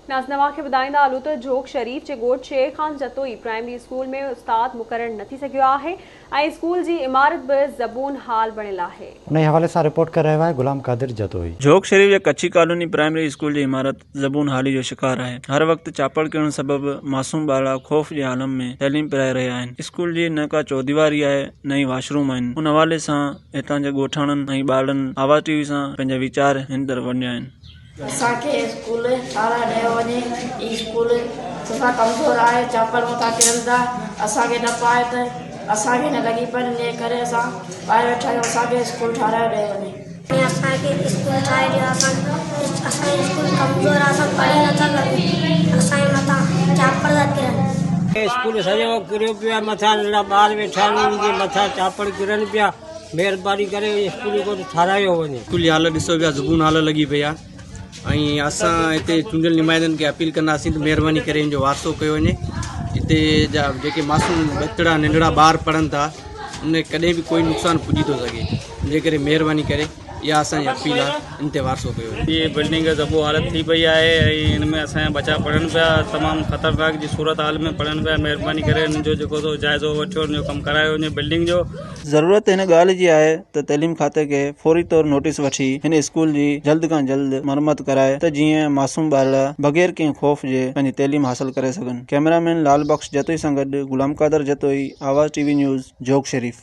ناز نواز کي ٻڌائيندا هلون ته جهوڪ شريف جي ڳوٺ شير خان جتوئي پرائمري اسڪول ۾ استاد مقرر نه ٿي سگهيو آهي ۽ اسڪول جي عمارت به زبون حال بڻيل آهي. انهي حوالي سان رپورٽ ڪري رهيو آهي غلام قادر جتوئي. جهوڪ شريف جي ڪڇي ڪالوني پرائمري اسڪول جي عمارت زبون حالي جو شڪار آهي. هر وقت چاپڙ ڪرڻ سبب معصوم ٻارڙا خوف جي عالم ۾ تعليم پرائي رهيا آهن. اسڪول جي نه ڪا چوديواري آهي نه ئي واش روم آهن. ان حوالي سان هتان جي ڳوٺاڻن ۽ ٻارڙن آواز ٽي وي سان پنهنجا ويچار هن طرح ونڊيا آهن. اسان کي اسڪول ٺاراهي ڏيو وڃي هي اسڪول صفا ڪمزور آهي چاپڙ مٿان ڪرن ٿا اسان کي ڊپ آهي ته اسان کي نه لڳي پون انهي ڪري اسان ٻاهر ويٺا آهيون اسان کي اسڪول ٺاراهي ڏيو وڃي. اسان کي اسڪول ٺاهي ڏيو اسان اسان جو اسڪول ڪمزور آهي اسان پڙهي نٿا سگهون اسان جي مٿان چاپڙ ٿا ڪرن. اسڪول سڄو ڪريو پيو آهي مٿان ننڍڙا ٻار ويٺا آهن انهن جي مٿان چاپڙ ڪرن پيا. مهرباني ڪري اسڪول ڪو ٺارايو وڃي. اسڪول جي حالت ڏسو پيا زبون حالت لڳي پئي آهي ۽ اسان هتي چونڊيل نمائندن کي اپيل ڪنداسين ته مهرباني ڪري ان جو وارثو ڪيو وڃي هتي جا جيڪي معصوم ٻچڙا ننڍڙا ٻار پڙهن ٿا ان کي ڪڏهن به ڪوئي نقصان پڄي ٿو سگهي ان جي ڪري مهرباني ڪري اها اسان جي اپيل آهي ان تي وارثو ڪيو وڃي. هي بلڊنگ زبون حالت ٿي پئي آهي ۽ ان ۾ اسان جا ٻچا پڙهن پيا تمام خطرناڪ جي صورت حال ۾ پڙهن پيا مهرباني ڪري ان جو جيڪو سو جائزو وٺيو ان جو ڪم ڪرايو وڃي بلڊنگ جو. ضرورت هن ڳالهه جي آهي ته تعليم کاتي کي فوري طور نوٽيس وٺي هن اسڪول جي جلد کان جلد مرمت ڪرائي ته جيئن معصوم ٻارڙا بغير ڪنهن خوف جي پنهنجي تعليم حاصل ڪري سگهن. ڪئميرا مين لال بخش جتوئي سان گڏ Ghulam Qadir Jatoi, Awaz T V news, Jhok Sharif.